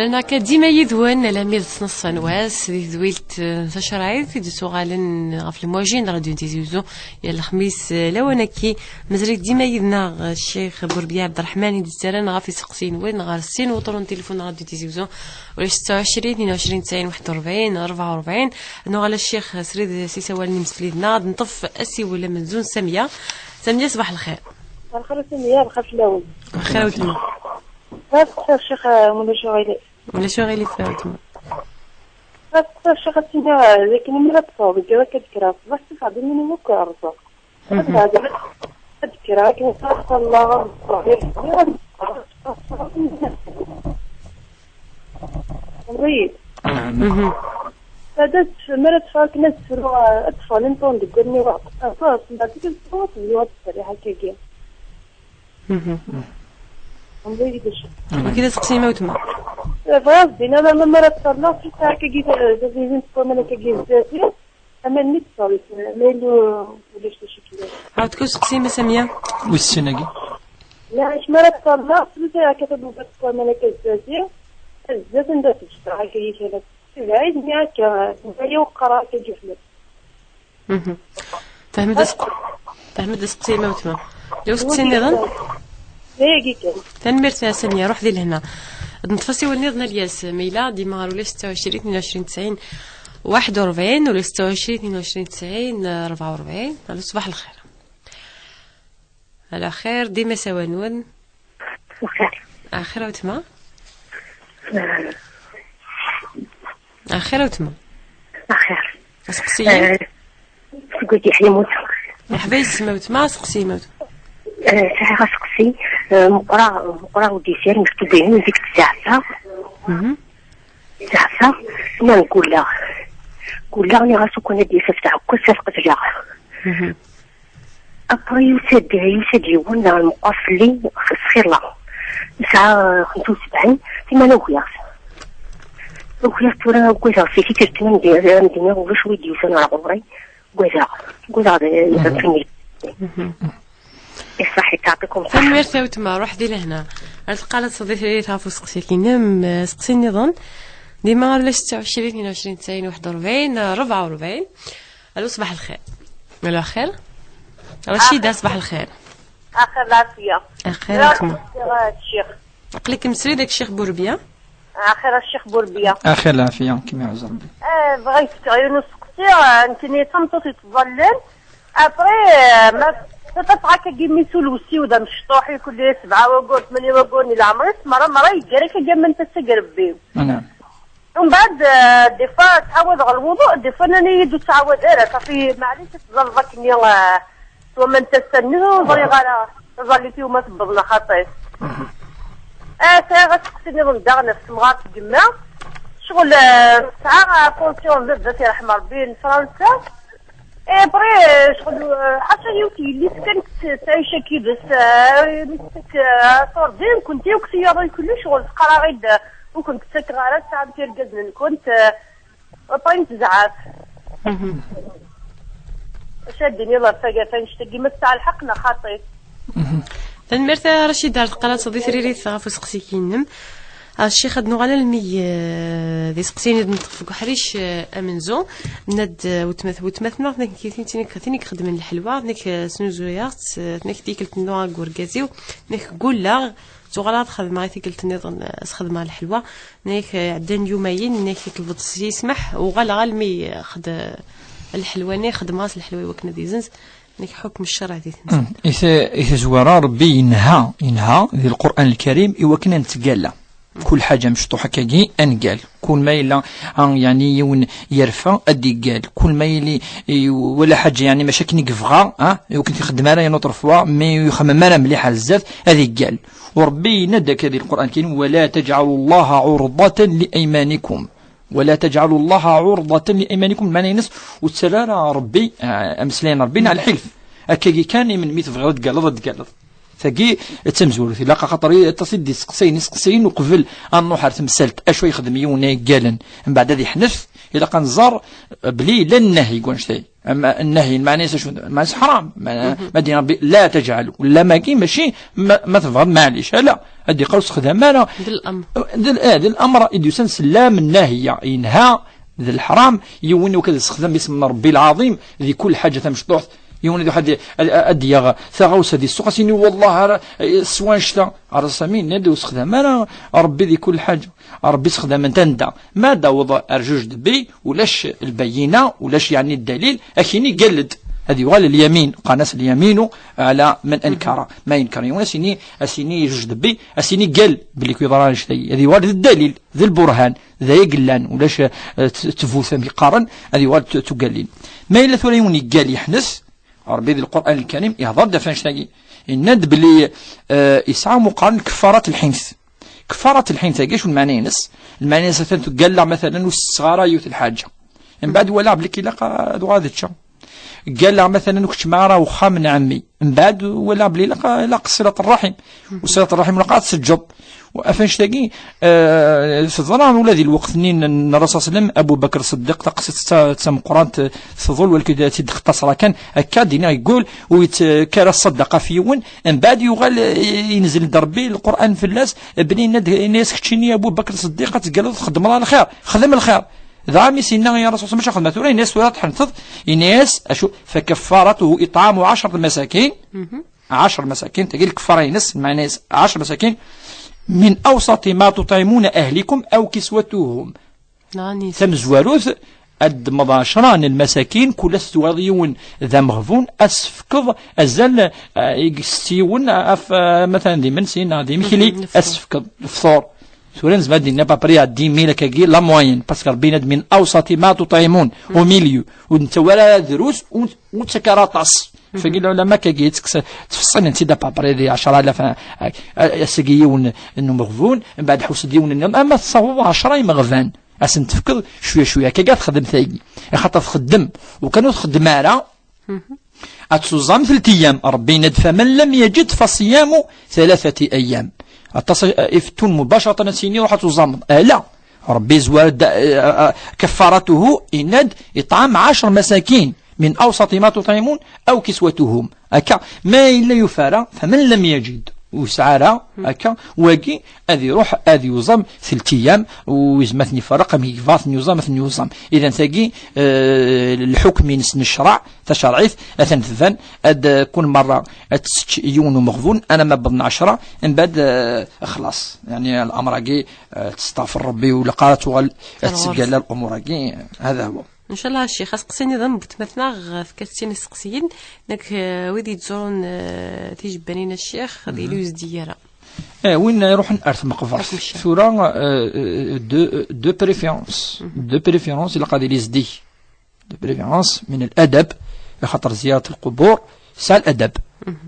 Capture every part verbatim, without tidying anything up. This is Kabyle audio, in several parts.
Akka dima yid-wen alammi d ttnaṣfa n wass di tedwilt, eh, tacerɛit i d-tuɣalen ɣef lmwaji n Radio Tizi Uzzu, yal lexmis, eh, lawan-agi. Mazal-ik dima yid-neɣ, eh, Ccix Burbiya Ɛebderreḥman i d-yettarran ɣef iseqsiyen-nwen ɣer sin wuṭru n tilifun n Radio Tizi Uzzu, ulac ستة وعشرين اثنين وعشرين تسعين واحد وأربعين أربعة وأربعين. Nuɣal a Ccix srid s isawalen imesfliden-nneɣ, ad neṭṭef asiwel amenzu n Samya. Samya, ṣbaḥ lxir. Lxir a Samya, lxir fell-awen. Lxir a weltma. Bɣiɣ ad sqsiɣ Ccix, eh, ma ulac aɣilif. Ulac aɣilif a weltma. Bɣiɣ ad sqsiɣ Ccix, ad s-iniɣ, eh, d akken mi ara ṭṭfeɣ deg yiḍ akka d-kkreɣ ṣṣbeḥ, ttafeɣ-d iman-iw akk rrẓeɣ. Ad kkreɣ akken ad ṣalleɣ, ad ẓẓeɣ, ad ẓẓeɣ. Anda-yi? Fada, mi ara tteffɣeɣ akken ad ttruɣ, ad ṭṭfeɣ linṭun deg wallen-iw, aṭas, mbeɛd akken ttruɣ, ad tebdu ad tettserriḥ akkagi. Anda-yi d acu? Wagi d aseqsi ma wetma. Bɣiɣ ad d-iniɣ, alamma mi ara ṭṭalleɣ, ttruɣ akkagi, d azizin n waman akkagi zdat-i. Aman mi d-ṭṭalleɣ, ma yella ulac d acu kan. Ɛawed kan seqsi ma Samya. Wis sin-agi. Nɛac mi ara ṭṭalleɣ, ttruɣ akka tabubat n waman akka zdat-i. Zdat anda teǧǧeɣ akka yikan. Tebɛid mi akka, tebɛid i uqerra akka ǧuḥlet. Fehmed aseq-, fehmed aseqsi ma wetma. Yella useqsi nniḍen? D ayagi kan. Tanemmirt a Samya, ruḥ di lehna. Ad neṭṭef asiwel nniḍen a Lyas, ma yella dima ɣer ulac ستة وعشرين اثنين وعشرين تسعين واحد وأربعين ولا ستة وعشرين اثنين وعشرين تسعين أربعة وأربعين. Alo, ṣbaḥ lxir. Ala xir, dima sawal-nwen. Lxir. Axir a wetma. Axir a wetma. Axir. Aseqsi. Eh, seg wagi ḥlimut. Merḥba yes-m a wetma, aseqsi ma wetma. Eh, sɛiɣ aseqsi, eh, meqqreɣ, meqqreɣ udisir, mektub-inu deg tzeɛfa. Mhm. Zeɛfa, ma gulleɣ. Gulleɣ, nniɣ-as ukan ad d-yas ɣef tɛekkazt ad qebleɣ. Mhm. Après, yusa-d, yusa-d yiwen neɣ lmeqqer fell-i, s-, sxir-la. Nesɛa, eh, xemsa u sebɛin, simana ukiɣ-t. Ukiɣ-t tura, ugadeɣ si tikkelt n amdi-, amdina, ulac wi d-yusan ɣer ɣur-i. Ugadeɣ, ugadeɣ d, d akken. Mhm. Iṣaḥ, yeɛṭikum ṣṣeḥḥa. Tanemmirt a wetma, ruḥ di lehna. Ar teqqal ad tṣeddiḍ ɣef useqsi-inem, eh, seqsi nniḍen. Dima ɣer ulac ستة وعشرين اثنين وعشرين تسعين واحد وأربعين أربعة وأربعين. Alo, ṣbaḥ lxir. Alo, axir. Racida, ṣbaḥ lxir. Axir lɛafiya. Axir, a wetma. Ccix. Aql-ikem srid ak Ccix Burbiya. Axir a Ccix Burbiya. Axir lɛafiya, kem iɛuzz Rebbi. Eh, bɣiɣ ad k-fkeɣ yiwen useqsi, eh, nekkini d tameṭṭut yettẓallan. Après, eh, ma ttafeɣ akkagi mi sul wessiw d amecṭuḥ, ikulli sebɛa wayyuren, tmanya wayyuren i leɛmer-is, merra, merra yeggar akkagi am wanta d tagerbi-w. Naɛam. Umbeɛd, eh, des fois, ttɛawadeɣ lwuḍu, des fois nnan-iyi-d ur ttɛawad ara, safi, maɛlic, ad tẓalleḍ akkenni, eh, s waman n tasa-nni, ur ẓriɣ ara, taẓallit-iw ma tewweḍ neɣ xaṭi. Eh, sɛiɣ aseqsi nniḍen daɣen ɣef temɣart n yemma. Ccɣel, eh, tesɛa attention n baba-s, yerḥem Rebbi, n Fransa. Et après, eh, ccɣel, eh, ḥaca yiwet yelli-s kan tettɛic akid-s, eh, mi tettak, eh, aṣurdi, nekkenti akk tiyaḍ ikelli, ccɣel teqqar-aɣ-id, eh, ur kent-ttakeɣ ara, tesɛamt irgazen-nkent, eh, Après tezɛef. Mhm. Acu ad d-tiniḍ ɣef tagi, ɣef annect-agi, ma tesɛa lḥeqq neɣ xaṭi? Mhm. Tanemmirt a Racida, ar teqqal ad tseḍ i tririt ɣef useqsi-inem. A Ccix, ad nuɣal almi, eh, d iseqsiyen i d-neṭṭef deg uḥric, eh, amenzu. Nna-d, eh, wetmat-, wetmat-nneɣ, tin, tin, tin, tin i ixeddmen lḥelwa, tin, eh, snuzuyeɣ-tt, eh, tin, tikkelt-nneɣ deg urgaz-iw, tin, gulleɣ, ttuɣaleɣ ad xedmeɣ i tikkelt nniḍen, eh, ad s-xedmeɣ lḥelwa. Nek, eh, ɛeddan yumayen, nek, tlbeḍ s yismaḥ, uɣaleɣ almi, eh, xed-, lḥelwa-nni, xedmeɣ-as lḥelwa i wakken ad izenz, nek, ḥukm ccerɛ di tenzelt. Mm. I t-, i tazwara, Rebbi yenha, yenha di Lqur'an Lkarim i wakken ad nettgalla. Kul ḥaǧa mecṭuḥ akkagi, ad ngal. Kul ma yella, ah, yeɛni yiwen yerfa, ad d-iggal. Kul ma yili, i, wala ḥaǧa, yeɛni mačči akken i yebɣa, ah, i wakken t-ixeddem ara une autre fois, mi ur ixemmem ara mliḥ ar zdat, ad iggal. U Rebbi yenna-d akka di Lqur'an Lkarim: ولا تجعلوا الله عرضة لأيمانكم. ولا تجعلوا الله عرضة لأيمانكم. Lmeɛna-ines, ur ttarra ara Rebbi, eh, ameslay n Rebbi neɣ lḥilf. Akkagi kan, i melmi tebɣiḍ ad d-tgalleḍ, ad d-tgalleḍ. Tagi d tamezwarut. Ilaq axaṭer i, aṭas i d-iseqsayen, iseqsayen uqbel ad nruḥ ar temsalt, acu yexdem yiwen ay yeggalen, mbeɛd ad iḥnet, Ilaq ad nẓer belli yella nnahi deg wanect-agi. Ama nnahi, lmeɛna-s acu? Lmeɛna-s ḥram. Ma, ma d-yenna Ṛebbi, "La teǧɛalu." Lamagi mačči ma, ma tebɣiḍ, maɛlic. Ala, ad d-yeqqar ur sexdam ara. D l'amr. D l-, eh, d l'amr i d-yusan s lam nnahiya. Yenha d leḥram, yiwen ur k-ad yessexdam isem n Ṛebbi lɛaḍim di kul ḥaǧa tamecṭuḥt. Yiwen ad, ad, ad d-yaɣ taɣawsa di ssuq, ad s-yini, "Wellah ara, eh, s wanect-a." Ar ass-a mi yenna-d ur sexdam ara Ṛebbi di kul ḥaǧa. Ṛebbi sexdamen-t anda? Ma d-aweḍ ar jujdebbi, ulac lbayyina, ulac yeɛni ddalil, ad k-yini gall-d. Ad yuɣal lyamin, qqaren-as lyaminu ɛla man ankara. Ma yenker yiwen, ad s-yini, ad s-yini jujdebbi, ad s-yini gall belli ku yeḍra annect-agi. Ad yuɣal d ddalil, d lburhan, d aya yellan, ulac, eh, t-, ttbut amek qqaren, ad yuɣal d t-, tugallin. Ma yella tura yiwen yeggal yeḥnet, Ṛebbi di Lqur'an Lkarim ihḍer-d ɣef annect-agi. Yenna-d belli, eh, yesɛa amu qqaren keffarat lḥint. Keffarat lḥint-agi, acu lmeɛna-ines? Lmeɛna-ines atan tuggalleɣ, matalan, ur setteɣ ara yiwet lḥaǧa. Mbeɛd walaɣ belli ilaq ad uɣaleɣ ad ččeɣ. Ggalleɣ, matalan, ur keččmeɣ ara uxxam n ɛemmi. Mbeɛd walaɣ belli ilaq, ilaq ṣilat ṛṛaḥim. U ṣilat ṛṛaḥim ilaq ad teǧǧeḍ. Ɣef annect-agi, eh, teḍra ula di lweqt-nni n, n Ṛṛasul ṣalla Llahu ɛalayhi wa sallam, Abu Bakr Ṣeddiq, taqsiṭ d ta-, d tameqqrant, eh, tḍul, walakin ad tt-id-xtaṣreɣ kan, akka d-iniɣ yeggul, ur yettak ara ṣṣadaqa ɣef yiwen, mbeɛd yuɣal, eh, yenzel-d Ṛebbi Lqur'an fell-as, eh, belli yenna-d, yenna-yas keččini Abu Bakr Ṣeddiq ad teggalleḍ txeddmeḍ lxir, xdem lxir. Dɣa mi s-yenna i Ṛṛasul ṣalla Llahu ɛalayhi wa sallam acu xedmeɣ tura, yenna-yas tura ad tḥenteḍ, yenna-yas acu, فكفارته إطعام عشرة مساكين. عشر مساكين، tagi lkeffara-ines, lmeɛna-s ɛecṛa masakin, من أوسط ما تطعمون أهليكم أو كسوتهم. Nani. Tamezwarut, ad d-temmḍeḍ ɛecṛa n lmasakin, kul ass twalaḍ yiwen d ameɣbun, ad s-tefkeḍ azal, eh, i s-yesɛa yiwen, af, eh, matalan d imensi neɣ d imekli, ad s-tefkeḍ lefṭur. Tura nezmer ad d-nini à peu près à dix mille akkagi, la moyenne, parce que Ṛebbi yenna-d من أوسط ما تطعمون, au milieu. Ur d-nettawi ara drus, ur, ur nettak ara aṭas. Fagi lɛulama akkagi, ttfeṣṣilen-tt-id à peu près di ɛecṛa alaf, a, a, a, ass-agi yiwen n umeɣbun, mbeɛd ḥewṣed yiwen nniḍen, ama tessawḍeḍ ɛecṛa imeɣban, ad sen-tefkeḍ cwiya cwiya, akkagi ad texdem tagi. Axaṭer txeddem, u kan ur txeddem ara, ad tuẓam tlata ayyam. Ṛebbi yenna-d, فمن لم يجد فصيام ثلاثة أيام. Aṭas, a, ifettun mubaceratan ad s-yini ruḥ ad tuẓameḍ. Ala. Ṛebbi yezwar-d, a, a, a, كفارته, yenna-d, إطعام عشر مساكين من أوسط ما تطعمون أو كسوتهم. Akka, ma yella yufa ara, فمن لم يجد, ur yesɛi ara, akka, wagi, ad iruḥ, ad yuẓam tlata ayyam, u yezmer ad ten-iferreq, amek yebɣa ad ten-yuẓam, ad ten-yuẓam. Idan tagi, eh, lḥukm-ines n ccṛeɛ, tacerɛit, atan tban, ad, eh, kul merra ad tečč yiwen umeɣbun, alamma wwḍen ɛecṛa, mbeɛd, eh, xlaṣ. Yeɛni, lɛemṛ-agi, eh, testeɣfer Ṛebbi, u ilaq ara tuɣal ad tgalla lɛemṛ-agi, هذا هو. Ncallah a ccix, aseqsi-nni d am butmatneɣ, tefka-tt sin iseqsiyen, nekk, eh, wid yettẓurun, eh, tijebbanin a ccix, ad yili ur zeddig ara. Eh, win iruḥen ar tmeqbert. Tura, eh, eh, de, de préférence. De préférence, ilaq ad yili zeddig. De préférence, من الأدب, axaṭer زيارة القبور tesɛa الأدب.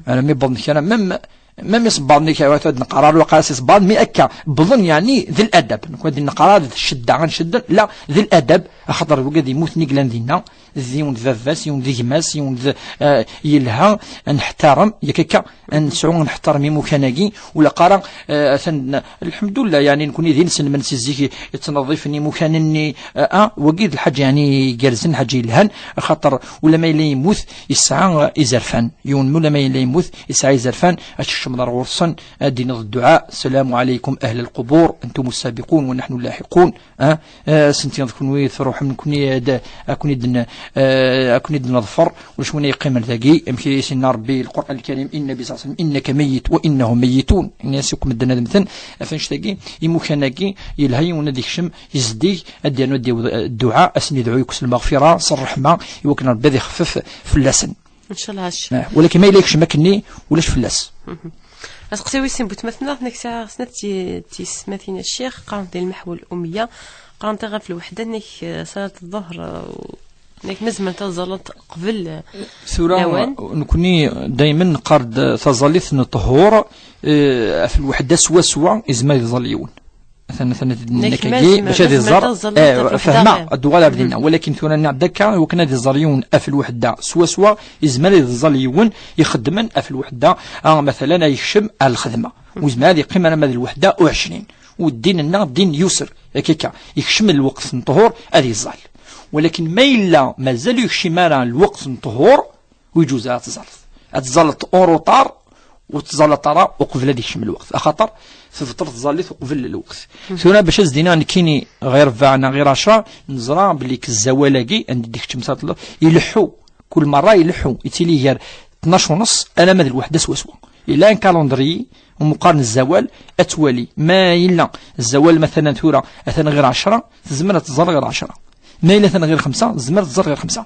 Alammi wwḍen kra, même, même isebbaḍen-ik, ad neqqar ar waqila s isebbaḍen, mi akka, wwḍen, yeɛni, d الأدب. Nekk ad neqqar d ccedda, ad ncedden, la, d الأدب, axaṭer wigad yemmuten i yellan dinna, d yiwen d baba-s, yiwen d gma-s, yiwen d, eh, yelha, ad neḥtarem, yak akka, ad nesɛu ad neḥtarem imukan-agi, u ilaq ara, eh, atan, lḥemdullah, yeɛni, nekni d inselmen si zik i, yettneḍḍifen imukan-nni, eh, ah, wagi d lḥaǧa, yeɛni, igerrzen, lḥaǧa yelhan, axaṭer ulamma yella yemmut, yesɛa, eh, izerfan. Yiwen ulamma yella yemmut, yesɛa izerfan, ad tkecmeḍ ar ɣur-sen, ad d-tiniḍ dduɛa, السلام عليكم أهل القبور، أنتم السابقون ونحن اللاحقون. Ah, eh, senti d kunwi truḥem, nekni ad, ad ken-id-n-, eh, ad ken-id-neḍfer, ulac win ay yeqqimen dagi, amek i s-yenna Ṛebbi, Lqur'an Lkarim, yenna Nnbi ṣalla Llahu ɛalayhi wa sallam, إنك ميت وإنهم ميتون. Yenna-yas akk medden ad mmten, ɣef annect-agi, imukan-agi, yelha yiwen ad ikcem, yezdig, ad d-yernu ad d-yaweḍ, eh, dduɛa, ad sen-idɛu akk s lmeɣfira, s ṛṛeḥma, i wakken Ṛebbi ad ixeffef fell-asen. Ncallah a ccix. Eh, walakin ma yella yekcem akkenni, ulac fell-as. Aseqsi wis sin, butmatneɣ, nekk sɛiɣ snat ti-, tiyessetmatin a ccix, qqarent di lmeḥwel umiya, qqarent ɣef lweḥda, nekk, eh, ṣalat ḍḍuhr, eh, u nekk ma zemrent ad ẓallent qbel, eh, tura, lawan. Nekni daymen neqqar-d taẓallit n ṭṭhur, eh, ɣef lweḥda swaswa, yezmer ad iẓall yiwen. Atan, atan ad d-nini akkagi, bac ad iẓer, eh, fehmeɣ, ad d-uɣal ar dinna. Walakin tura nniɣ-d akka, iwakken ad iẓer yiwen ɣef lweḥda swaswa, yezmer ad iẓall yiwen ixeddmen ɣef lweḥda, ah, matalan, ad yekcem ar lxedma. Ur yezmer ad yeqqim alamma d lweḥda u ɛecrin. U ddin-nneɣ ddin yusr, akka akka. Yekcem lweqt n ṭṭhur, ad iẓall. Walakin ma yella mazal ur yekcim ara lweqt n ṭṭhur, ur yeǧuz ara ad tẓalleḍ. Ad tẓalleḍ en retard, ur tettẓalleḍ ara uqbel ad yekcem lweqt, axaṭer tebṭel tẓallit uqbel lweqt. Tura bac ad s-d-iniɣ nekkini ɣir rebɛa neɣ ɣir ɛecra, neẓra belli k zzawal-agi anda i d-ikeččem s at-, ileḥḥu. Kul merra ileḥḥu, yettili gar tnac u nneṣ alamma d lweḥda swaswa. Yella un calendrier umi qqaren zzawal, ad twali. Ma yella zzawal, matalan, tura atan ɣir ɛecra, tezmer ad tẓall ɣir ɛecra. Ma yella atan ɣir xemsa, tezmer ad tẓall ɣir xemsa.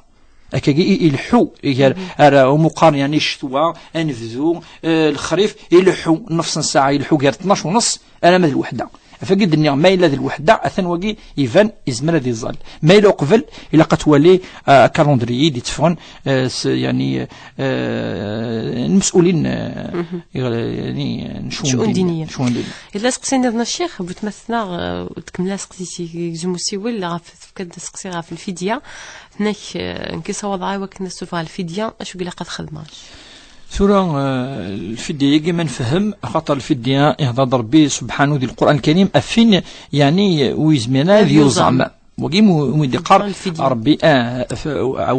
Akkagi i ileḥḥu gar, ara umi qqaren, yani, ccetwa, anebdu, eh, lexrif, ileḥḥu, nnefṣ n ssaɛa, ileḥḥu gar tnac u nneṣ alamma d lweḥda. Ɣef wagi d-nniɣ, ma yella d lweḥda, atan wagi iban, izmer ad iẓall. Ma yella uqbel, ilaq ad twali, ah, akalendriyi d-itteffɣen, eh, s, yani, eh, n lmesulin, eh, iɣ-, yani, n ccؤون ccؤون diniya. Ccؤون diniya. Yella aseqsi nniḍen a Ccix, bu tmatna, eh, tkemmel aseqsi-s, yegzem usiwel ɣef, tefka-d aseqsi ɣef lfidya, tenna-k, eh, nekk ssawḍeɣ i wakken ad ssufɣeɣ lfidya, acu i ilaq ad xedmeɣ? Tura, eh, lfidya-agi ma nfehhem, axaṭer lfidya ihḍer-d Rebbi subḥanu di Lqur'an Lkarim, ɣef win, yani, ur yezmir ara ad yuẓam. Wagi mu, mu d-iqqar Rebbi, ah, f-,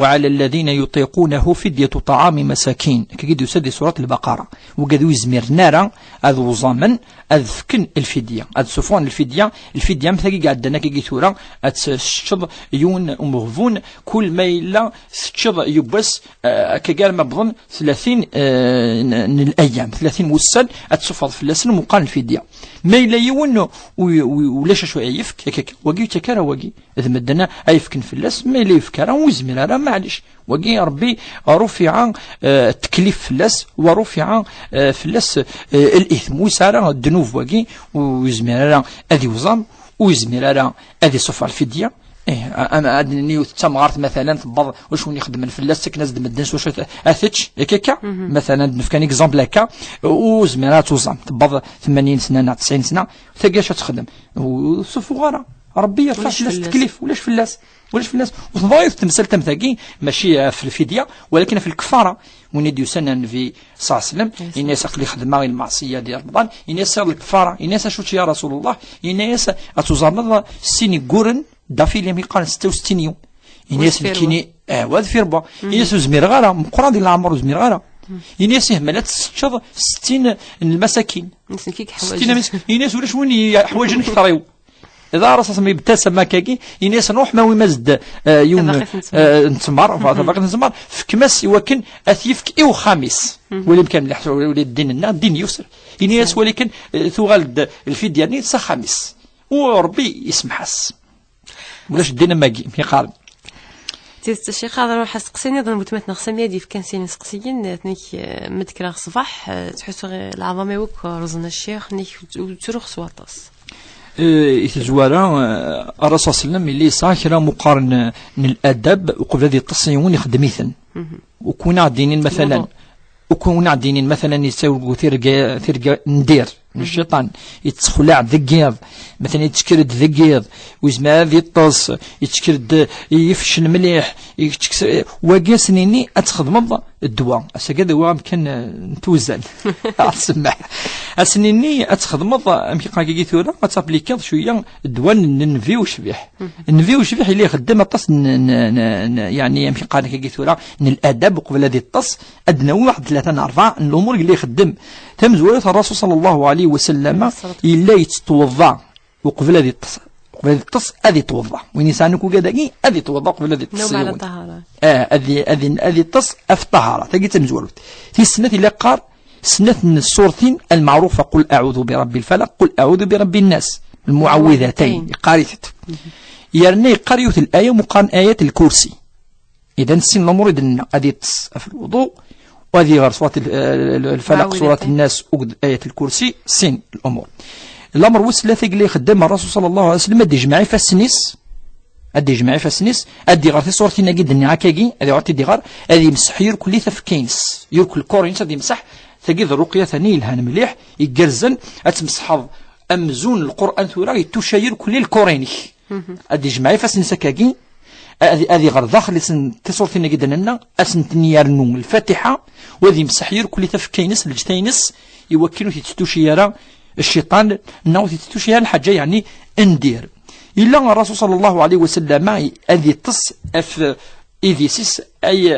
وعلى الذين يطيقونه فدية طعام مساكين. Akkagi d-yusa di surat Lbaqara. Wigad ur yezmiren ara ad uẓamen, ad fken lfidya, ad sufɣen lfidya. Lfidya am tagi iɛeddan akkagi tura, ad teččeḍ yiwen umeɣbun, kul ma yella teččeḍ yiwwas, eh, akkagi arma wwḍen tlatin, eh, n, n layam, tlatin wussan, ad tsuffɣeḍ fell-asen meqqar n lfidya. Ma yella yiwen u-, u-, u-, ulac acu ay yefk, akka, akka, wagi yettak ara wagi. D medden ay yefken fell-as, ma yella yefk ara, ur yezmir ara, maɛlic. Wagi Rebbi rufiɛa, eh, teklif fell-as, wa rufiɛa, eh, fell-as, eh, lithm. Ur yesɛi ara ddnub wagi, ur yezmir ara ad iwẓam, ur yezmir ara ad isuffeɣ lfidya. Eh, a-, a-, ad nini yiwet d tamɣart, matalan, tebbeḍ wacu n ixeddmen fell-as, ttaken-as-d medden s wacu at-, ad tečč, yak akka? Matalan, ad nefk un exemple akka, ur yezmir ara ad tuẓam, tebbeḍ tmanyin sna neɣ tesɛin sna, tagi acu ad texdem? Ur tessuffuɣ ara. Rebbi yerfa fell-as teklif, ulac fell-as. Ulac fell-as. U tebɣa temsalt am tagi, mačči ɣef lfidya, walakin ɣef lkefara. Win i d-yusan ar Nnbi ṣalla Llahu ɛalayhi wa sallam, ini-as aql-i xedmeɣ i lmeɛṣiyya di Remḍan, ini-as sɛiɣ lkefara, ini-as acu-tt ya Rasul Llah, ini-as ad tuẓameḍ sin igguren d'affilée, mi qqaren setta u settin yum. Ini-as nekkini, eh, wa deffir wa. Ini-as ur zmireɣ ara, meqqreɣ di leɛmer ur zmireɣ ara. Ini-as ih, mala ad teččeḍ settin n lmasakin. Settin a mis-, ini-as ulac win yeḥwaǧen kter-iw. Iḍ ara s-asen yebtasa makagi, ini-as ruḥ ma wim-as-d, eh, yiwen, tabaqit n ttmer, eh, n ttmer, tabaqit n ttmer, fkem-as i wakken ad t-yefk i uxxam-is. Wali kan mliḥ, wali ddin-nneɣ, ddin yusr. Ini-as wali kan, eh, tuɣal-d lfidya-nni s axxam-is. U Rebbi yesmeḥ-as. Ulac ddin am wagi, mi qqaren. Tidet, a Ccix, ad nruḥ asteqsi nniḍen, weltma-tneɣ Samiya d-yefkan sin iseqsiyen, eh, tenna-k, eh, ma d-kkreɣ ṣṣbeḥ, eh, ttḥussuɣ i leɛḍam-iw akk rẓen, a Ccix, tenna-k ur ttruɣ s waṭas. Eh, i tezwara, eh, Ṛṛasul ṣalla Llahu ɛalayhi wa sallam, yella yesɛa kra meqqar n, n ladab, uqbel ad yeṭṭes yiwen ixeddem-iten. Ukwin ad d-inin, matalan, ukwin ad d-inin, matalan, yettawi tirga, tirga n dir, n cciṭan, yettexlaɛ deg yiḍ, matalan, yettekker-d deg yiḍ, ur yezmir ad yeṭṭes, yettekker-d, yefcel mliḥ, yettekkes, wagi ad s-nini ad txedmeḍ ddwa. Ass-agi ad awiɣ amkan, eh, n twezan. Ad tsemmeḥ. Ad s-nini ad txedmeḍ, amek iqqar akkagi tura, ad taplikiḍ cwiya ddwa n, n nnbi ucbiḥ. Nnbi ucbiḥ yella ixeddem aṭas n, n, n, n, yani, amek iqqar akkagi tura, n ladab uqbel ad yeṭṭes. Ad d-nawi waḥed tlata n rebɛa n lumuṛ yella ixeddem. Tamezwarut, Ṛṛasul ṣalla Llahu ɛalayhi wa sallam yella yettwaḍḍa uqbel ad yeṭṭes. Uqbel ad yeṭṭes, ad yettwaḍḍa. Win yesɛan akk ugad-agi, ad yettwaḍḍa uqbel ad yeṭṭes yiwen. Ah, ad y-, ad y-, ad yeṭṭes ɣef ṭṭahara. Tagi d tamezwarut. Tis snat yella yeqqar, snat n tsurtin lmeɛrufa, قل أعوذ برب الفلق، قل أعوذ برب الناس، المعوذتين. Yeqqar-itent. Yerna yeqqar yiwet n laya, meqqaren ayat lkursi. Idan, sin lumuṛ i d-nenna, ad yeṭṭes ɣef lwuḍu, u ad iɣer surat l-, l-, lfalaq, surat nnas, akked ayat lkursi, sin lumuṛ. Lameṛ wis tlata i yella ixeddem Ṛṛasul ṣalla Llahu ɛalayhi wa sallam, ad d-ijmeɛ ifassen-is, ad d-ijmeɛ ifassen-is, ad d-iɣer tiṣurtin-agi d-nniɣ akkagi, ad iɣer, ad t-id-iɣer, ad imseḥ yirkelli tafekka-ines, yirkel lkuṛ-ines ad imseḥ. Tagi d ṛṛuqya tani yelhan mliḥ, igerrzen, ad tmesḥeḍ amzun n Lqur'an tura yettuca yirkelli lkuṛ-inek. Ad d-ijmeɛ ifassen-is akkagi, ad, ad iɣer daxel-is n tiṣurtin-agi d-nenna, ad sent-yernu lfatiḥa, u ad imseḥ yirkelli tafekka-ines, lǧetta-ines, i wakken ur t-ittuci ara cciṭan, neɣ ur t-ittuci ara lḥaǧa, yeɛni, n dir. Yella Rasul sallallahu alayhi wa sallam ad yeṭṭes ɣef idis-is ay-,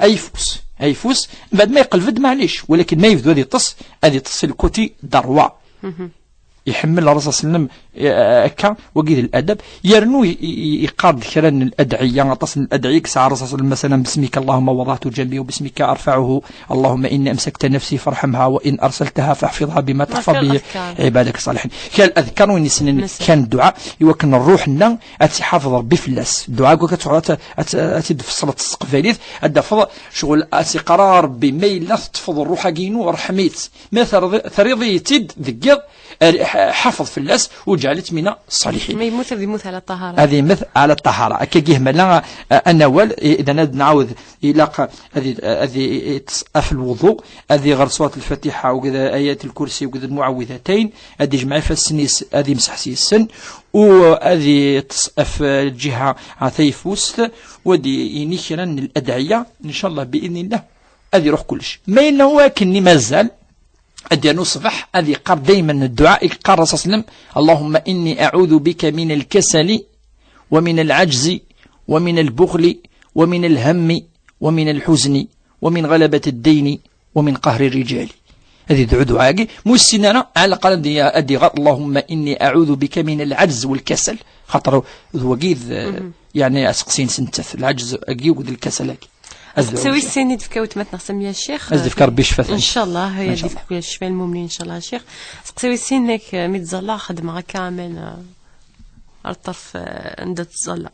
ayeffus. Ayeffus. Mbeɛd ma yeqleb-d, maɛlic. Walakin ma yebdu ad yeṭṭes, ad yeṭṭes si lkuti darwa. Iḥemmel Rasul sallam, eh, akka, wagi d ladab. Yernu i-, i-, i-, yeqqar-d kra n ladɛiya, aṭas n ladɛiya i yesɛa Rasul sallam, masalan, بسمك اللهم وضعت جنبي وبسمك أرفعه، اللهم إني أمسكت نفسي فارحمها وإن أرسلتها فاحفظها بما تحفظ به عبادك الصالحين. Kra n ladkar win yessnen, kra n dduɛa, i wakken ṛṛuḥ-nneɣ ad tt-iḥafeḍ Ṛebbi fell-as. Dduɛa-agi ad tt-, ad tt-, ad tt-id-tfeṣleḍ s teqbaylit, ad d-tafeḍ ccɣel ad s-iqqar Ṛebbi, ma yella teṭṭfeḍ ṛṛuḥ-agi-inu, ṛḥem-itt. Ma terḍi-, terriḍ-iyi-tt-id deg yiḍ, ar-, ḥ-, ḥafeḍ fell-as, وجعلت من الصالحين. Ma yemmut, ad yemmut ɛla ṭṭahara. Ad yemmet ɛla ṭṭahara. Akka gihmala, a-, anawal, i-, idan ad nɛawed, ilaq ad i-, ad i-, i-, ɣef lwuḍu, ad iɣer surat lfatiḥa, akked ayat lkursi, akked lmuɛawidatayn, ad ijmeɛ ifassen-is, ad imseḥ s-, yes-sen, u ad iṭṭes ɣef lǧiha tayeffust, u ad i-, yini kra n ladɛiya, ncallah, bi'idnillah, ad iruḥ kullec. Ma yella wakken i mazal, ad yernu ṣṣbeḥ, ad yeqqar daymen dduɛa i yeqqar Rasul sallam: اللهم إني أعوذ بك من الكسل ومن العجز ومن البخل ومن الهم ومن الحزن ومن غلبة الدين ومن قهر الرجال. Ad yedɛu dduɛa-agi, ma ur yessin ara, ɛla aqal ad y-, ad iɣer: اللهم إني أعوذ بك من العجز والكسل. Xaṭer d wagi d, yeɛni, aseqsi-ines nettat, lɛejz-agi akked lkasal-agi. Aseqsi wis sin i d-tefka weltma-tneɣ Samiya Ccix. Ad s-d-yefk Ṛebbi ccfa. Ncallah, ad d-yefk ccfa i lmumnin, ncallah, a Ccix. Aseqsi wis sin, nek, eh, mi ttẓallaɣ, xeddmeɣ akka aman, eh, ar ṭṭerf, eh, anda ttẓalla.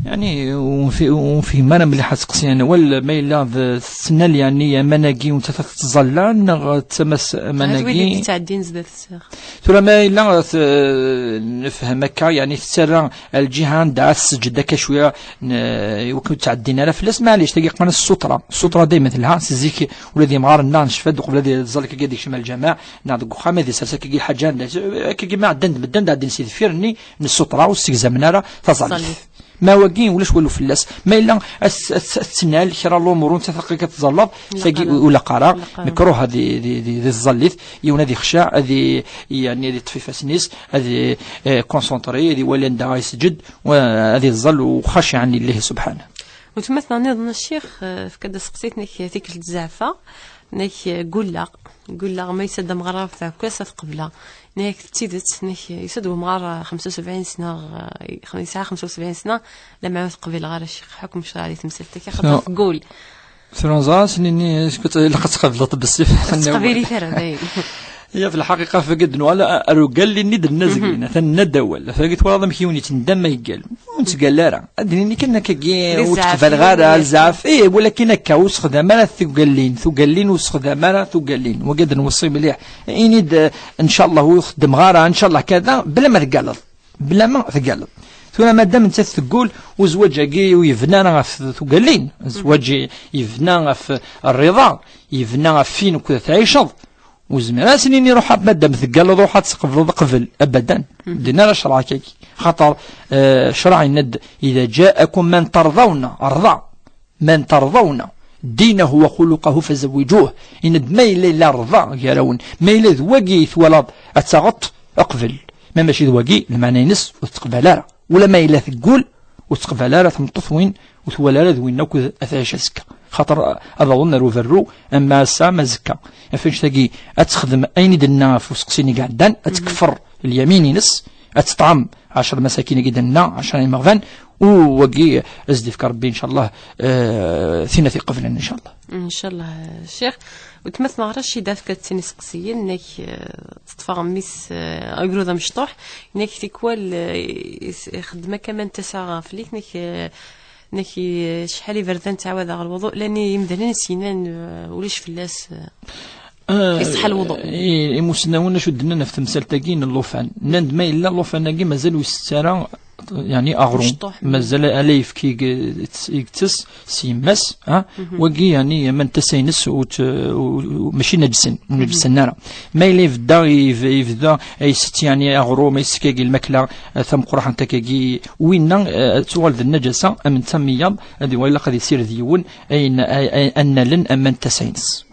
Yeɛni, ur nfi-, ur nfihim ara mliḥ aseqsi-a n awal, ma yella d tettnal, yeɛni, aman-agi ur tt-, tettẓalla, neɣ d tama-s aman-agi? Wid i d-yettɛeddin zdat-s. Tura ma yella, eh, nefhem akka, yeɛni, tettarra lǧiha anda ad tesseǧǧed akka cwiya, n-, i wakken ur ttɛeddin ara fell-as, maɛlic, tagi qqaren-as ssutra. Ssutra daymen telha, si zik ula d imɣaren-nneɣ necfa-d uqbel ad iẓẓal akkagi ad ikcem lǧameɛ, neɣ deg uxxam ad isers akkagi lḥaǧa, anda, akkagi ma ɛeddan-d medden, ad ɛeddin si deffir-nni n ssutra, ur ssegzamen ara taẓallit. Ma wagi ulac walu fell-as. Ma yella ad s-, ad s-, ad tettnal kra n lumuṛ ur nettafaq akka tẓalleḍ, tagi ur ilaq ara. Ur ilaq ara. Mekruh di, di, di, di tẓallit, yiwen ad ixceɛ, ad i-, yeɛni ad iṭṭef ifassen-is, ad i-, eh, concentré, ad iwali anda ara yesǧed, wa-, ad iẓẓal u xaciɛan lillahi subḥanahu. Weltma-tneɣ nniḍen a Ccix, eh, tefka-d aseqsi, tenna-k tikkelt zeɛfeɣ, tenna-k, eh, gulleɣ, gulleɣ ma yusa-d umɣar ɣef tɛekkazt ad qebleɣ. Tenna-k d tidet, tenna-k yusa-d wemɣar, eh, xemsa u sebɛin sna, eh, yesɛa xemsa u sebɛin sna, lameɛna ur t-qbileɣ ara a Ccix, ḥukm ccṛeɛ di temsalt-agi, axaṭer tgul. Tura neẓra s-nini, ilaq ad tqableḍ bessif. Tettqabili tara, dayen. Ya, fi lḥaqiqa, fagi d-nuɣal ar ugalli-nni d-nenna zegrin, atan nenna-d awal. Fagi twalaḍ amek yiwen yettendam ma yeggal. Ur nettgalla ara. Ad d-nini kan akkagi, ur ttqbaleɣ ara, zɛaf. Ih, walakin akka, ur sexdam ara tugallin, tugallin, ur sexdam ara tugallin. Wagi ad nweṣṣi mliḥ. Ini-d, eh, ncallah, ur xeddmeɣ ara, ncallah, kada, bla ma teggalleḍ. Bla ma teggalleḍ. Tura madam nettat teggul, u zzwaǧ-agi ur yebna ara ɣef tugallin. Zzwaǧ yebna ɣef rriḍa, yebna ɣef win akked tɛiceḍ. Ur zmireɣ ad s-nini ruḥ a madam teggalleḍ, ruḥ ad tqebleḍ, qbel, abadan. Din ara ccṛeɛ akkagi. Xaṭer, eh, ccṛeɛ yenna-d: إذا جاءكم من ترضون, rḍa. من ترضون دينه وخلقه فزوجوه. Yenna-d ma yella, yella rḍa gar-awen, ma yella d wagi i twalaḍ ad taɣeḍ, qbel. Ma mačči d wagi, lmeɛna-ines ur teqbal ara. Ula ma yella teggul, ur teqbal ara tmeṭṭut win ur twala ara d win akk ad tɛic azekka. Xaṭer ad awḍen ar uberru, ama ass-a, ama azekka. Ɣef annect-agi, ad texdem ayen i d-nenna ɣef useqsi-nni iɛeddan, ad tkeffer lyamin-ines, ad teṭɛem ɛecṛa masakin-agi d-nenna, ɛecṛa imeɣban, u wagi ad s-d-ifk Ṛebbi, ncallah, eh, tin ad t-iqeblen, ncallah. Ncallah, Ccix. Weltma-tneɣ Racida tefka-d sin iseqsiyen, nek, eh, teṭṭef aɣmis, eh, agrud amecṭuḥ, nek tikwal, eh, is-, ixeddem akka ma n tasa ɣef lik, nek, eh, nek, eh, cḥal iberdan ttɛawadeɣ lwuḍu, llan yimdanen i s-yennan, eh, ulac fell-as, eh, Ah, iṣeḥḥa lwuḍu. I-, imusnawen acu d-nnan ɣef temsalt-agi n llufan? Nnan-d ma yella llufan-agi mazal ur isett ara, yeɛni, aɣrum. Mecṭuḥ. Mazal ala ayefki i g-, i yettess s yemma-s, ha? Wagi, yeɛni, aman n tasa-ines ur t-, u-, u-, mačči neǧsen, ur neǧsen ara. Ma yella yebda, yeb-, yebda isett, yeɛni, aɣrum, isett akkagi lmakla, eh, tameqqrant akkagi, winna, eh, ad tuɣal d nnaǧasa, am netta miyaḍ, ad iwali ilaq ad yessired yiwen, ayen, ay-, ay-, ad nallen aman n tasa-ines.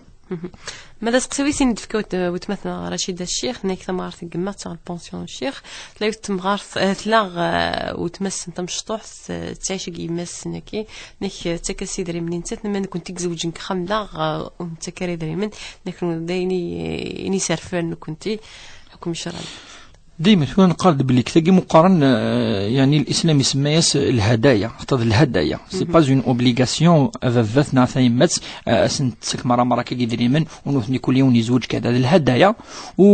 Ma d aseqsi wi sin d-tefka wet-, wetmatneɣ Racida Ccix, nekk tamɣart n yemma, ttaɣ lpension Ccix. Tella yiwet temɣart, eh, tella, eh, wetma-s n tamecṭuḥt, eh, tettɛic deg yemma-s-nni, nekk, eh, tettak-as idrimen i nettat, ma nekkenti i izewǧen deg uxxam daɣ, eh, ur nettak ara idrimen, nekk d ayen i, i ni-serfan nekkenti, ḥukm ccṛeɛ. Dima tura neqqar-d belli tagi meqqaren, eh, yani, l'islam isemma-yas lhadaya, xaṭer d lhadaya. C'est pas une obligation, a baba-t neɣ a tayemmat, eh, ad sen-tettak mara mara akka idrimen, u nutni kul yiwen yezweǧ kada. D lhadaya, u,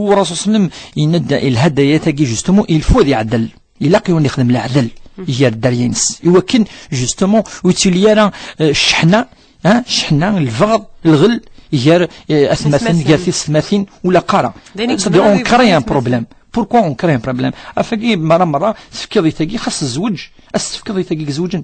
u Rasul sallam yenna-d, lhadaya tagi, justement, il faut ad iɛdel. Ilaq yiwen yexdem leɛdel gar dderya-ines. I wakken, justement, ur yettili ara, eh, cceḥna, ah, cceḥna, lbeɣḍ, lɣel, gar, eh, atmaten, gar tisetmatin, ula qqara. C'est-à-dire, on crée un problème. Pourquoi on crée un problème? Afagi, mara, mara, tefkiḍ i tagi, xas tezweǧ, as tefkiḍ i tagi izewǧen.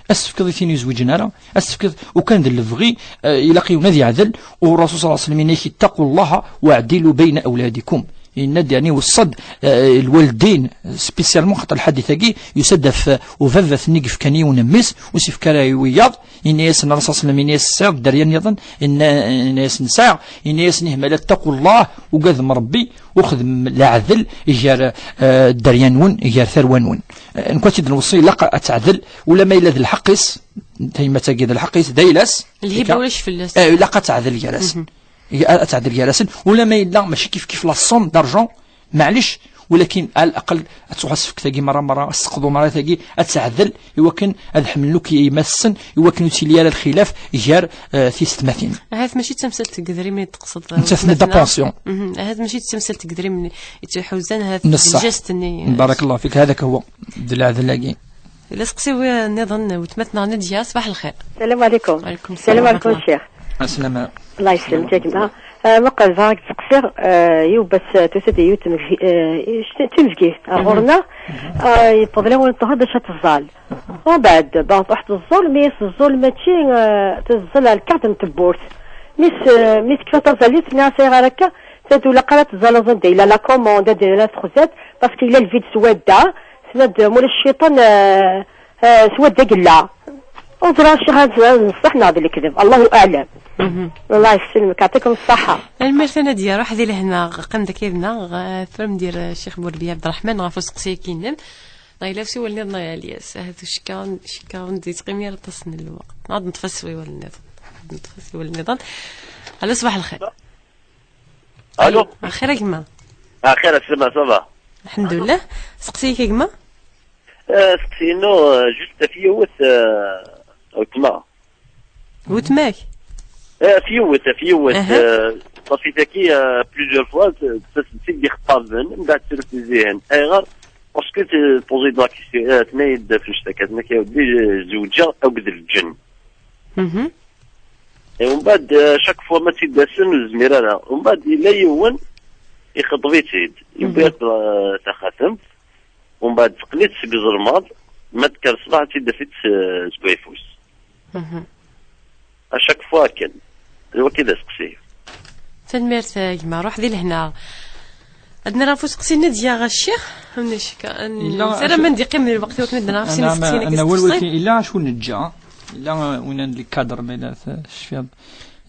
As tefkiḍ i tin izewǧen ara, as tefkiḍ, ukan d lebɣi, eh, ilaq yiwen ad yeɛdel, u Rasul sallallahu alayhi wa sallam yenna-k, اتقوا الله واعدلوا بين أولادكم. Yenna-d, yani, weṣṣa-d, eh, lwaldin, spécialement xaṭer lḥadit-agi, yusa-d ɣef, eh, ubabat-nni yefkan i yiwen mmi-s, ur s-yefka ara i wiyaḍ, yenna-yasen, Rasul sallam, yenna-yas, tesɛiḍ dderya nniḍen? Yenna, yenna-yasen, sɛiɣ. Yenna-yasen, ihmal, اتقوا الله, ugadem Rebbi, u xdem leɛdel gar, eh, dderya-nwen, gar tarwa-nwen. Eh, nekk ad tt-id-nweṣṣi, ilaq ad teɛdel, ula ma yella d lḥeqq-is, tayemmat-agi d lḥeqq-is, d ayla-s. Lhiba ulac fell-as. Eh, ilaq ad teɛdel gar-asen. Ad teɛdel gar-asen, ula ma yella mačči kif kif la somme d'argent, maɛlic, walakin al aqal ad tṛuḥ asefk tagi mara mara, asseqḍu mara tagi, ad teɛdel, i wakken ad ḥemmlen akk yemma-tsen, i wakken ur ttili ara lxilaf gar, eh, tisetmatin. Ahat mačči d tamsalt n yedrimen i d-teqsed, eh, nettat-nni d la pension. Ahat mačči d tamsalt n yedrimen i tt-iḥuzan, ahat d lǧast-nni. Barakallahu fik, هذاك هو. D leɛdel-agi. Ila aseqsi wi-, nniḍen, wetmatneɣ Nadya, ṣbaḥ lxir. Salam ɛlikum. Ɛlikum salam wa rahmatullah. Ccix. Aslama. Allah yesselmek a gma. Eh, ma qelbeɣ ad k-d-seqsiɣ, eh, yiwwas, eh, tusa-d yiwet tmegzi-, eh, d timezgit, eh, ɣur-neɣ, eh, yewweḍ lawan n ṭṭhur bac ad teẓẓal. Umbeɛd, bon, truḥ teẓẓul, mi teẓẓul mačči, eh, teẓẓel ar lkaɣeḍ n tewwurt. Mi s-, mi tekfa taẓallit, nniɣ-as ayɣer akka, tadula qala teẓẓal aẓ anda yella la commande, anda yella texzat, parce que yella lvid s wadda, tenna-d, mulac cciṭan, eh, eh, s wadda yella. Ur ẓriɣ acu ad nṣeḥ neɣ d lekdeb. Allahu aɛlam. Allah yesselmek, yeɛṭikum ṣṣeḥḥa. Tanemmirt a Nadya, ruḥ di lehna, qqim deg yid-neɣ, eh, tura mdir, eh, Ccix Burbiya Ɛebderreḥman ɣef useqsi-agi-nnem. Neɣ yella usiwel nniḍen a Lyas, ahat cekkaɣ, cekkaɣ ur d-yettqim ara aṭas n lweqt. Neɣ ad neṭṭef asiwel nniḍen. Ad neṭṭef asiwel nniḍen. Alo, ṣbaḥ lxir. Alo. Axir a gma. Axir, aslama, ça va? Lḥemdullah. Seqsi-k a gma? Eh, seqsi-inu, eh, juste ɣef yiwet, eh, weltma. Weltma-k? Eh, ɣef yiwet, ɣef yiwet, eh, ṣafi taki, eh, plusieurs fois, t-, t-, t-id-ixeṭṭaben, mbeɛd tru-, tizihin. Ayɣer? Parce que t-, poser-d la question, eh, tenna-yi-d f nnect akka, tenna-k, a weddi, eh, zewǧeɣ akked lǧen. Mhm. Et umbeɛd, eh, chaque fois ma tt-id-asen ur zmir ara. Umbeɛd yella yiwen ixeṭṭeb-itt-id, yewwi-as, eh, taxatemt, umbeɛd teqqel-itt seg uzelmaḍ, ma d-tekker ṣṣbeḥ ad tt-id-taf-itt s-, seg wayeffus. Mhm. À chaque fois akken. D wagi d aseqsi. Tanemmirt a gma, ruḥ di lehna. Ad nara ɣef useqsi-nni d-yaɣ a ccix. Ssaramen ad d-iqqim lweqt i wakken ad nara ɣef sin iseqsiyen akka s-, illa acu neǧǧa, illa win n les cadres, ma yella tecfiḍ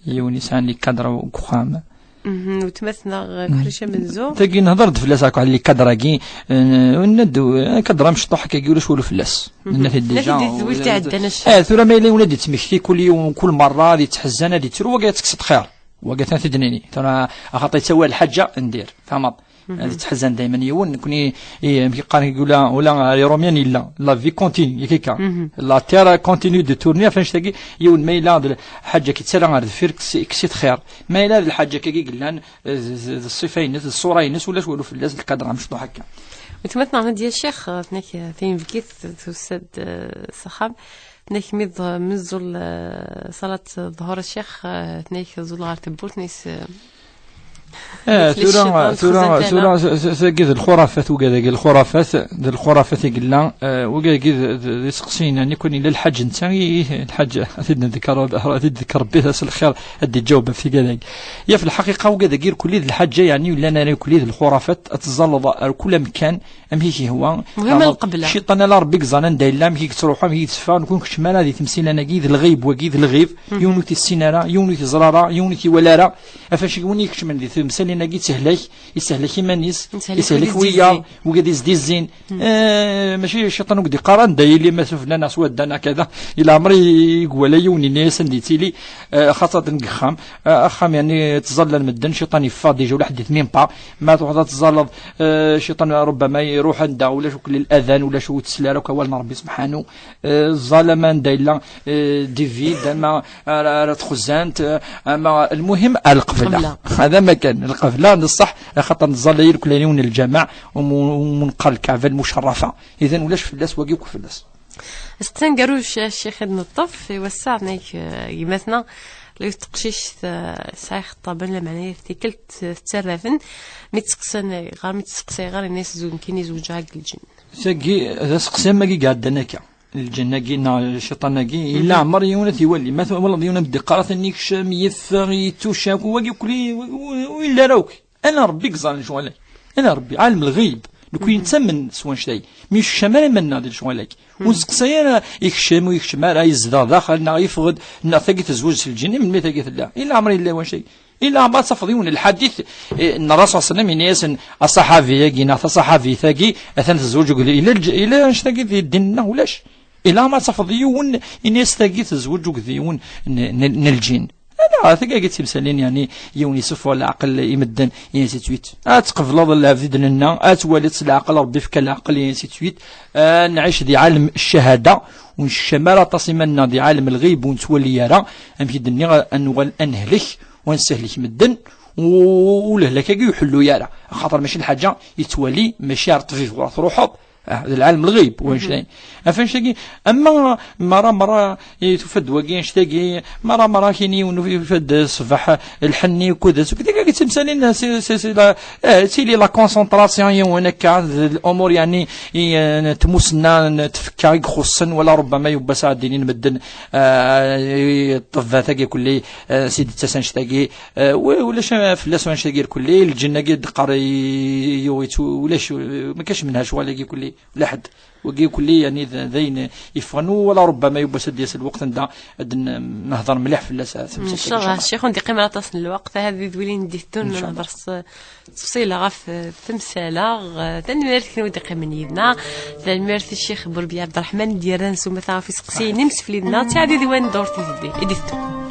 yiwen yesɛan les cadres deg uxxam. Mhm, weltma-tneɣ, eh, Kuhricc amenzu. Tagi nehder-d fell-as akk, les cadres-agi, eh, nenna-d, eh, cadre amecṭuḥ akkagi ulac walu fell-as. Mhm. Nenna-t-id déjà. Tezwilt iɛeddan ass-a. Eh, tura ma yella yiwen ad yettmekti kul yiwen, kul merra ad yettḥezzan, ad yettru, wagi ad tekkseḍ xir. Wagi atan t-id-nini. Tura, axaṭer yettawi lḥaǧa, ndir. Tfehmeḍ? Mhm. Ad yettḥezzan dayman yiwen, nekni, eh, amek i qqaren, ula, ula les Romains yella, la vie continue, yak akka. Mhm. La terre continue de tourner, ɣef annect-agi, yiwen ma yella d lḥaǧa k-yettarra ar deffir, kkes-, kkes-it xir. Ma yella d lḥaǧa akkagi yellan, eh, d, d, d ṣṣifa-ines, d ṣṣura-ines, ulac walu fell-as, lkadr amecṭuḥ akka. Weltma-tneɣ Nadya Ccix, eh, tenna-k, eh, tayen bgit, tusa-d, eh, s axxam. Tenna-k mi d-, mi tẓul, eh, ṣalat ḍḍuḥur a ccix, eh, tenna-k tẓul ɣer tewwurt, tenna-k s-, Eh, tura, tura, tura, tagi d lxurafat, ugad-agi, lxurafat, d lxurafat i yella, eh, ugad-agi d, d, d iseqsiyen, yani, kun yella lḥaǧ netta, i, i, lḥaǧ, ad t-id-nḍekker, ad t-id-nḍekker Rebbi, tas lxir, ad d-iǧaweb ɣef tigad-agi. Ya, fi lḥaqiqa, ugad-agi, irkelli d lḥaǧa, yani, yellan ara irkelli d lxurafat, ad teẓẓalleḍ ar kul amkan, amek i k-yehwa. Muhim, neɣ lqebla. Cciṭan ala Rebbi yeẓran anda yella, amek i yettruḥu, amek i yetteffeɣ, nekk ur nkeččem ara di temsilan-agi, d lɣib wagi, d lɣib. Mhm. Yiwen ur t-issin ara, yiwen ur t-iẓra ara, yiwen ur t-iwala ara. Ɣef wacu win i ikeččmen di temsalin-agi, ittehlak, ittehlak iman-is, ittehlak wid wiyaḍ, wid i s-d-izzin. Mhm. Eh, mačči cciṭan ur k-d-iqqar anda yili, ma sufella neɣ s wadda neɣ kada. I leɛmer i, i iwala yiwen, yenna-yas anda yettili, eh, xaṭer deg uxxam, eh, axxam, yani, ttẓallan medden, cciṭan yeffeɣ déjà, ula ḥedd yetmim pas. Ma truḥeḍ ad tẓalleḍ, eh, cciṭan rubbama iruḥ anda ulac akk ladan, ulac ur tesli ara akk awal n Rebbi subḥanu. Eh, ẓẓal ama anda yella, eh, David, ama ara, ara txuzzant, eh, ama lmuhim, ar lqebla. Lqebla. Hada ma kan, lqebla, neṣṣeḥ, axaṭer neẓẓal irkelli n lǧameɛ, u mu-, u mu neqqar lkaɛba lmucerrafa. Idan ulac fell-as, wagi akk fell-as. Asteqsi aneggaru, Ccix Ibn Ṭṭef, i wass-a, nnek, eh, gma-tneɣ, la teqcict, eh, tesɛa ixeṭṭaben, lameɛna tikkelt, eh, tettarraben, mi tt-seqsan, eh, ɣer mi tt-seqsay ɣer, yenna-yas, zewǧ-, nekkini zewǧeɣ deg lǧin. Tagi, d aseqsi am wagi iɛeddan akka. Lǧin-agi neɣ cciṭan-agi, yella ɛmer yiwen ad t-iwali. Ma twalaḍ yiwen ad d-iqqar, atan ikcem, yeffeɣ, yettucak, wagi akk, ur, ur, ur yelli ara akk. Ala Rebbi i yeẓran lecɣal-agi. Ala Rebbi, ɛalem lɣib. Nekk ur nettamen s wanect-agi. Mi ur yekcem ara iman-nneɣ di lecɣal-agi. Ur nseqsay ara, ikcem, ur yekcem ara, yezdeɣ daxel, neɣ yeffeɣ-d, neɣ tagi tezweǧ s lǧin, i melmi tagi tella? I leɛmer yella wanect-agi? I leɛmer ad tafeḍ yiwen lḥadit, eh, n Rasul sallam, yenna-yasen, aṣaḥabi-agi, neɣ taṣaḥabit-agi, atan tezweǧ akked, yella lǧ-, yella wanect-agi di ddin-nneɣ? Ulac. I leɛmer ad tafeḍ yiwen, yenna-yas tagi tezweǧ akked yiwen n, n, n lǧin. Ala, tagi d timsalin, yani, yiwen yessufeɣ leɛqel i medden, et ainsi de suite. Ad tqebleḍ lɛebd i d-nenna, ad twaliḍ s leɛqel, Rebbi yefka leɛqel, et ainsi de suite. Ad nɛic di ɛalem ccahada, ur nsekcam ara aṭas iman-nneɣ di ɛalem lɣib, ur nettwali ara, amek i d-nniɣ, ad nuɣal ad nehlek, u ad nessehlek medden, u, u lehlak-agi ur iḥellu ara. Axaṭer mačči lḥaǧa yettwali, mačči ar ṭṭbib ɣur truḥeḍ, Ah, d lɛalem lɣib, wanect-agi. Ɣef wanect-agi, ama mara, mara, i tufa-d wagi, anect-agi, mara, mara, kini yiwen yufa-d ṣṣbeḥ, lḥenni, kudes, akked tagi timsalin, si, si, si, la, eh, tili la concentration yiwen akka, d l'umur, yani, i, eh, n tmussna, n tfekka i ixuṣṣen, wala rubbama yewwas ad d-inin medden, eh, i ṭṭebbat-agi kulli, eh, si d-tettas anect-agi, eh, u-, ulac fell-as wanect-agi kulli, lǧenn-agi d-qqar i, i, i, ulac, ma kac menha ccɣel-agi kulli. Laḥed. Wagi kulli, yani, d, d ayen yeffɣen, wala rubbama yiwwas ad d-yas lweqt anda ad n-, nehder mliḥ fell-as, ah, temsalt-agi, inchallah. Nchallah, ccix, ur d-iqqim ara aṭas n lweqt, ahat di tedwilin d-iteddun ad nehder s tefṣilt ɣef, eh, temsalt-a. Eh, tanemmirt i kenwi d-iqqimen yid-neɣ. Tanemmirt i Ccix Burbi Ɛebderreḥman i d-yerran s umata ɣef iseqsiyen imsefliden-a. Ttɛadi di wayen ddurt i d-, i d-iteddun.